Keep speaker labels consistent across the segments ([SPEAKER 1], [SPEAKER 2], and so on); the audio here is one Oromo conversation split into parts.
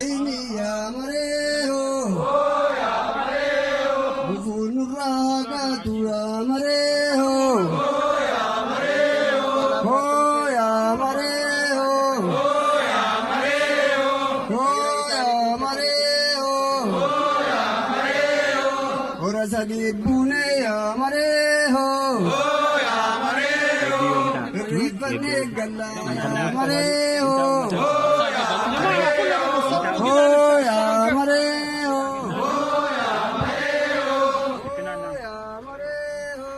[SPEAKER 1] Yaa mareehoo gufuun nurraa kaatu yaa mareehoo hoo yaa mareehoo hoo yaa mareehoo hora sadii buunee yaa mareehoo irreeffannee gallaa yaa mareehoo hoo yaa mareehoo hoo yaa mareehoo.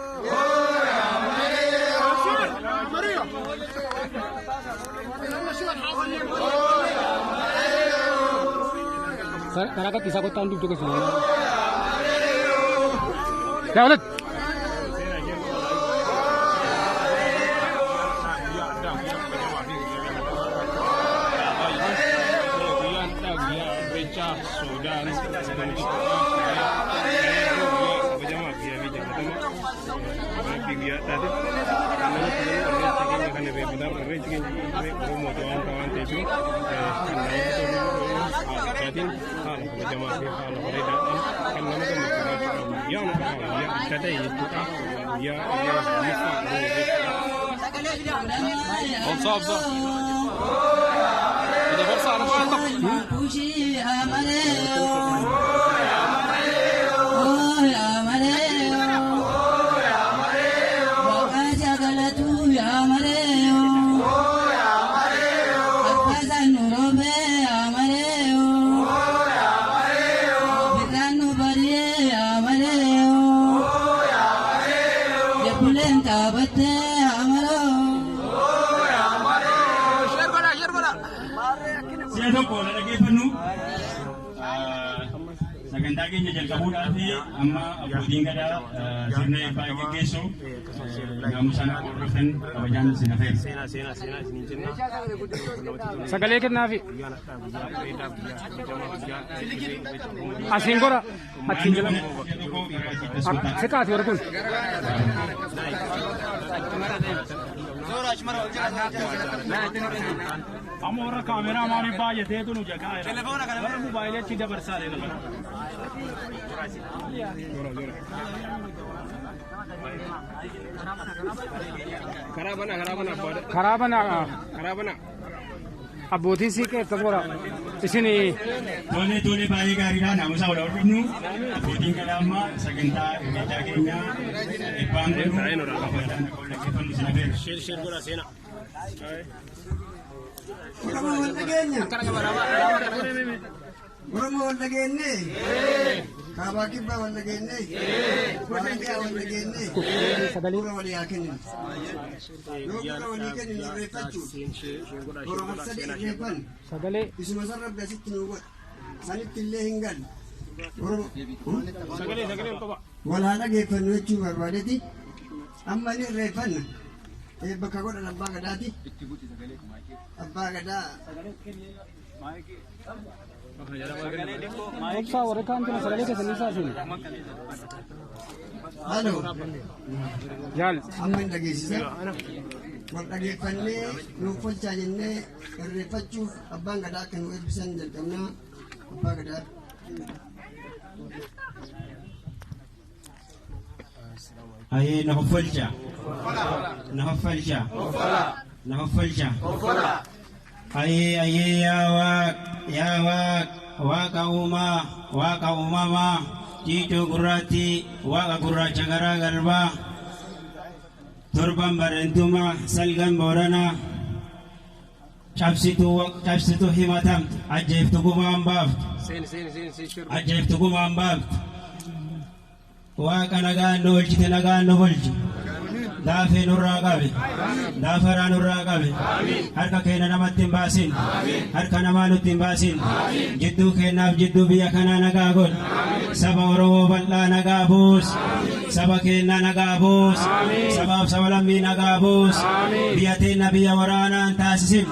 [SPEAKER 2] Karaa gadhiisaa kottaa hundi iddoo keessa. Yaa walad.
[SPEAKER 3] Obsa obsa. Ada forsa ada forsa.
[SPEAKER 4] Si'a tokko na dhaggeeffannu sagantaa keenya jalqabuudhaaf amma abbootiin gadaa sirna eebbaa geggeessu naamusaan akka hordoftan kabajaan isin hafeera.
[SPEAKER 2] Sagalee kennaafi. Asiin gora. Achiin jala. Siqaati warri kun.
[SPEAKER 5] Amma warra kaameraa maaliif baay'ateetu nu jagaa jira. Warra mobaayilii achi dabarsaa deema.
[SPEAKER 3] Karaa banaa karaa banaa abbaadha.
[SPEAKER 2] Karaa banaa
[SPEAKER 3] Karaa banaa.
[SPEAKER 2] abbootiin siiqee akkas gora. Isin
[SPEAKER 4] Tole tole baay'ee gaariidha naamusa wal hordofnu abbootiin gadaa amma sagantaa irreechaa keenya eebbaan godhu kabajaan akka wal dhaggeeffannu isin hafeera.
[SPEAKER 3] Sheer sheer godhaa seenaa.
[SPEAKER 1] Oromoo wal dhageenya. Oromoo wal dhageenye. Kaabaa kibbaa wal dhageenye. Baadiyyaa wal dhageenye.
[SPEAKER 2] sagalee
[SPEAKER 1] Gurra walii haa kenninu. Yoo gurra walii kenninu irreeffachuuf hora harsadee irreeffannu
[SPEAKER 2] sagalee
[SPEAKER 1] isuma san rabbi asitti nuu godha. Sanitti illee hin galle. Oromoo
[SPEAKER 3] Sagalee sagalee ol qaba.
[SPEAKER 1] wal haa dhageeffannu jechuu barbaadeeti. Amma ni irreeffanna. Bakka godhan abbaa gadaati. Abbaa gadaa.
[SPEAKER 2] obsaa warri kaan jiran sagalee keessanii isaa isin.
[SPEAKER 1] Halo.
[SPEAKER 2] Jaal.
[SPEAKER 1] Amma hin dhageessisa. Wal dhageeffannee nuuf tolchaa jennee irreeffachuuf abbaan gadaa akka nu eebbisan jalqabnaa abbaa gadaa.
[SPEAKER 4] Ayee na hoffolcha. Na hoffolcha. Na hoffolcha. Ayee ayee yaa waaq yaa waaq waaqa uumaa waaqa uumamaa ciicoo gurraattii waaqa gurraacha garaa garbaa torban bareentumaa salgan booranaa cabsituu cabsituu himatamtu ajjeeftu gumaan baaftu
[SPEAKER 3] Seeni seeni seeni seeni sheer.
[SPEAKER 4] ajjeeftu gumaan baaftu waaqa nagaan nu oolchite nagaan nu bulchi daafee nurraa qabe daafaraa nurraa qabe harka keenya namatti hin baasin harka namaa nutti hin baasin jidduu keenyaaf jidduu biyya kanaa nagaa godhi saba oromoo bal'aa nagaa buus Saba keenya nagaa buus. Sabaaf saba lammii nagaa buus. Biyya teenya biyya waraanaan taasisin.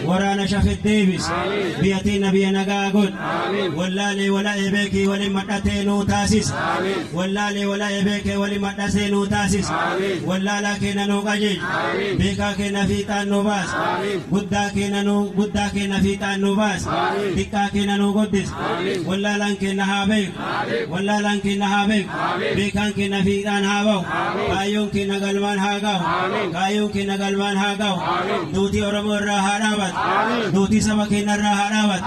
[SPEAKER 4] Waraana shafet deebis. Biyya teenya biyya nagaa godh. Wallaalee wala'ee beekii waliin madhatee nuu taasis. Wallaalee wala'ee beekee waliin madhatee nuu taasis. Wallaalaa keenya nuu qajeelchi. Beekaa keenya fiixaan nuu baas. Guddaa keenya nuu guddaa keenya fiixaan nuu baas. Xiqqaa keenya nuu guddis. Wallaalaan keenya haa beeku. Wallaalaan keenya haa beeku. Beekaan keenya fiixaan haa bahu. Kaayyoon keenya galmaan haa gahu. Kaayyoon keenya galmaan haa gahu. Duutii Oromoo irraa haa dhaabatu. Duutii saba keenya irraa haa dhaabatu.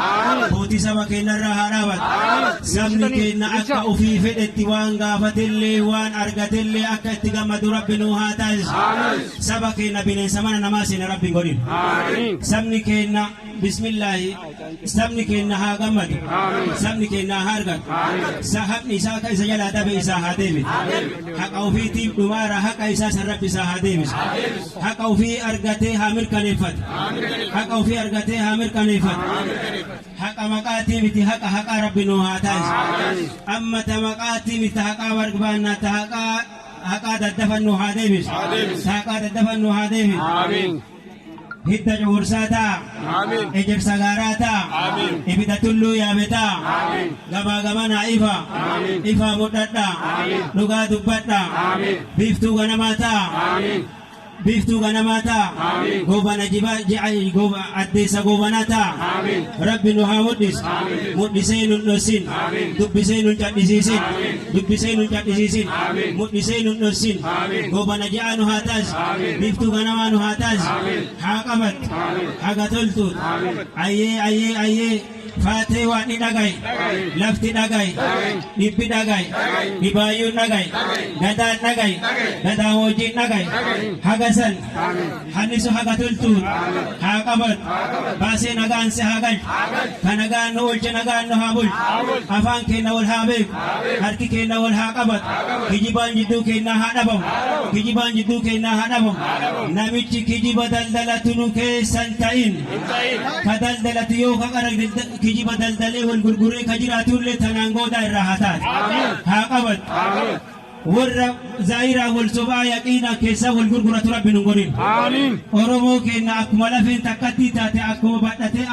[SPEAKER 4] Duutii saba keenya irraa haa dhaabatu. Sabni keenya akka ofii fedhetti waan gaafatellee waan argatellee akka itti gammadu Rabbi nuu haa taasisu. Saba keenya bineensa mana namaa seena Rabbi hin godhin. Sabni keenya bismillaahi, sabni keenya haa gammadu. Sabni keenya haa argatu. Haqni isaa akka isa jalaa dabe isaa haa deebisu. Haqa ofiitiif dhumaara haqa isaa san Rabbi isaa haa deebisu. Haqa ofii argatee haa mirkaneeffatu. Haqa ofii argatee haa mirkaneeffatu. Haqa maqaatii miti, haqa haqaa Rabbi nuu haa taasisu. Amma ta maqaatii miti, haqaa barbaannaa, ta haqaa haqaa daddafannu haa deebisu. Ta haqaa daddafannu haa deebisu. Hidda cuursaa ta'a. Ejersa gaaraa ta'a. Ibidda tulluu yaabe ta'a. Gamaa gamanaa ifa. Ifaa mudhadha. Dhugaa dubbadha. Biiftuu ganamaa ta'a. Biiftuu ganamaa ta'a. Goobana jibaa ji'a gooba addeessa goobanaa ta'a. Rabbi nu haa mudhisu. Mudhisee nun dhossin. Dubbisee nun cadhisiisin. Dubbisee nun cadhisiisin. Mudhisee nun dhossin. Goobana ji'a nu haa taasisu. Biiftuu ganamaa nu haa taasisu. Haa qabattu. Haga toltuut. Ayyee ayyee ayyee. Faatee waan ni dhagaye. Lafti dhagaye. Dhibbi dhagaye. Dhibaayyuun dhagaye. Gadaan dhagaye. Gadaan wajjin dhagaye. Haga san. Hannisu haga toltuut. Haa qabatu. Baasee nagaan si haa galchu. Ka nagaan nu oolche nagaan nu haa bulchu. Afaan keenya wal haa beeku. Harki keenya wal haa qabatu. Kijibaan jidduu keenyaa haa dhabamu. Kijibaan jidduu keenyaa haa dhabamu. Namichi kijiba daldalatu nu keessan ta'in. Ka daldalatu yoo ka qara kijiba daldalee wal gurguree ka jiraatullee tanaan goodaa irraa haa taatu. Haa qabatu. Warra zaayiraa wal sobaa yaqiinaa keessaa wal gurguratu Rabbi nu godhin. Oromoo keenya akkuma lafeen takkatti taate akkuma badhatee.